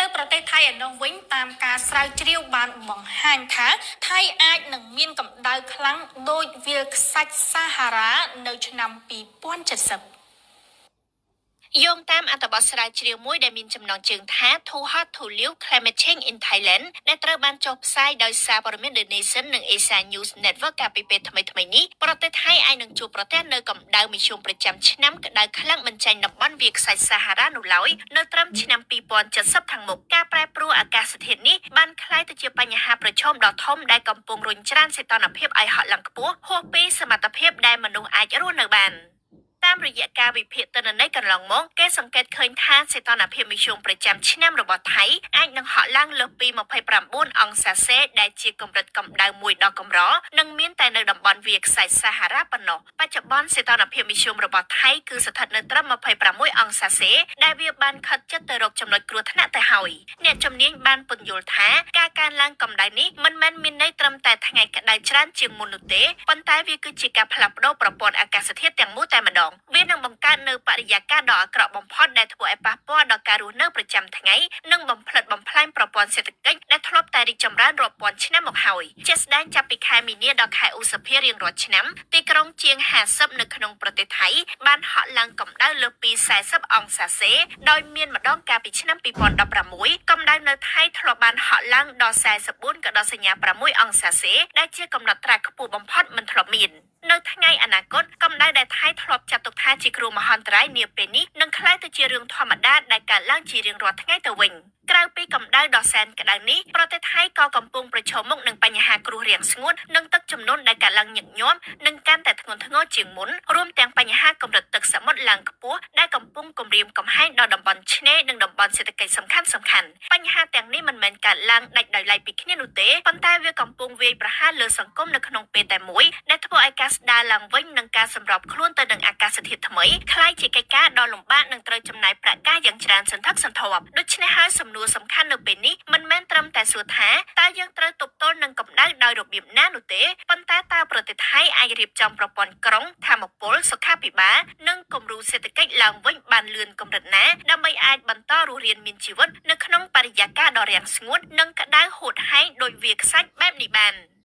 ទៅប្រទេសថៃឯណោះវិញតាមការស្រាវជ្រាវបានបង្ហាញថាថៃអាចនឹងមានកម្ដៅខ្លាំងដូចវាលខ្សាច់សាហារ៉ានៅឆ្នាំ2070។ យោងតាមអត្ថបទស្រាវជ្រាវមួយដែលមានចំណងជើងថា Too Hot to Live: Climate Change in Thailand ដែលត្រូវបានចុះផ្សាយដោយសារព័ត៌មាន The Nation និង Asia News Network កាលពីពេលថ្មីៗនេះប្រទេសថៃអាចនឹងជួបប្រទះនូវកម្ដៅមធ្យមប្រចាំឆ្នាំក្ដៅខ្លាំងមិនចាញ់តំបន់វាលខ្សាច់សាហារ៉ានោះឡើយនៅត្រឹមឆ្នាំ2070ខាងមុខការប្រែប្រួលអាកាសធាតុនេះបានក្លាយទៅជាបញ្ហាប្រឈមដ៏ធំដែលកំពុងរុញច្រានសីតុណ្ហភាពឲ្យហក់ឡើងខ្ពស់ហួសពីសមត្ថភាពដែលមនុស្សអាចរស់នៅបាន។ តាមរយៈការវិភាគទិន្នន័យកន្លងមកគេសង្កេតឃើញថាសីតុណ្ហភាពមធ្យមប្រចាំឆ្នាំរបស់ថៃអាចនឹងហក់ឡើងលើសពី29អង្សាសេដែលជាកម្រិតកម្ដៅមួយដ៏កម្រនិងមានតែនៅតំបន់វាលខ្សាច់សាហារ៉ាប៉ុណ្ណោះបច្ចុប្បន្នសីតុណ្ហភាពមធ្យមរបស់ថៃគឺស្ថិតនៅត្រឹម26អង្សាសេដែលវាបានខិតជិតទៅរកចំណុចគ្រោះថ្នាក់ទៅហើយអ្នកជំនាញបានពន្យល់ថាការកើនឡើងកម្ដៅនេះមិនមែនមានន័យត្រឹមតែថ្ងៃក្ដៅច្រើនជាងមុននោះទេប៉ុន្តែវាគឺជាការផ្លាស់ប្ដូរប្រព័ន្ធអាកាសធាតុទាំងមូលតែម្ដងវានឹងបង្កើតនូវបរិយាកាសដ៏អាក្រក់បំផុតដែលធ្វើឲ្យប៉ះពាល់ដល់ការរស់នៅប្រចាំថ្ងៃនិងបំផ្លិចបំផ្លាញប្រព័ន្ធសេដ្ឋកិច្ចដែលធ្លាប់តែរីកចម្រើនរាប់ពាន់ឆ្នាំមកហើយជាក់ស្ដែងចាប់ពីខែមីនាដល់ខែឧសភារៀងរាល់ឆ្នាំទីក្រុងជាង50នៅក្នុងប្រទេសថៃបានហក់ឡើងកម្ដៅលើសពី40អង្សាសេដោយមានម្ដងកាលពីឆ្នាំ2016កម្ដៅនៅថៃធ្លាប់បានហក់ឡើងដល់44.6អង្សាសេដែលជាកំណត់ត្រាខ្ពស់បំផុតមិនធ្លាប់មាននៅថ្ងៃអនាគតកម្ដៅដែលថៃធ្លាប់ចាត់ទុកថាជាគ្រោះមហន្តរាយនាពេលនេះនឹងក្លាយទៅជារឿងធម្មតាដែលកើតឡើងជារៀងរាល់ថ្ងៃទៅវិញក្រៅពីកម្ដៅដ៏សែនក្ដៅនេះប្រទេសថៃក៏កំពុងប្រឈមមុខនឹងបញ្ហាគ្រោះរាំងស្ងួតនិងទឹកជំនន់ដែលកើតឡើងញឹកញាប់និងកាន់តែធ្ងន់ធ្ងរជាងមុនរួមទាំងបញ្ហាកម្រិតទឹកសមុទ្រឡើងខ្ពស់ដែលកំពុងគំរាមកំហែងដល់តំបន់ឆ្នេរនិងតំបន់សេដ្ឋកិច្ចសំខាន់ៗបញ្ហាទាំងនេះមិនមែនកើតឡើងដាច់ដោយឡែកពីគ្នានោះទេប៉ុន្តែវាកំពុងវាយប្រហារលើសង្គមនៅក្នុងពេលតែមួយដែលធ្វើឲ្យការស្ដារឡើងវិញនិងការសម្របខ្លួនទៅនឹងអាកាសធាតុថ្មីក្លាយជាកិច្ចការដ៏លំបាកនិងត្រូវចំណាយប្រាក់កាសយ៉ាងច្រើនសន្ធឹកសន្ធាប់ដូច្នេះហើយសំណួរសំខាន់នៅពេលនេះមិនមែនត្រឹមតែសួរថាតើយើងត្រូវទប់ទល់នឹងកម្ដៅដោយរបៀបណានោះទេប៉ុន្តែតើប្រទេសថៃអាចរៀបចំប្រព័ន្ធក្រុងថាមពលសុខាភិបាលនិងគំរូសេដ្ឋកិច្ចឡើងវិញបានលឿនកម្រិតណាដើម្បីអាចបន្តរស់រានមានជីវិតនៅក្នុងបរិយាកាសដ៏រាំងស្ងួតនិងក្ដៅហួតហែងដូចវាលខ្សាច់បែបនេះបាន។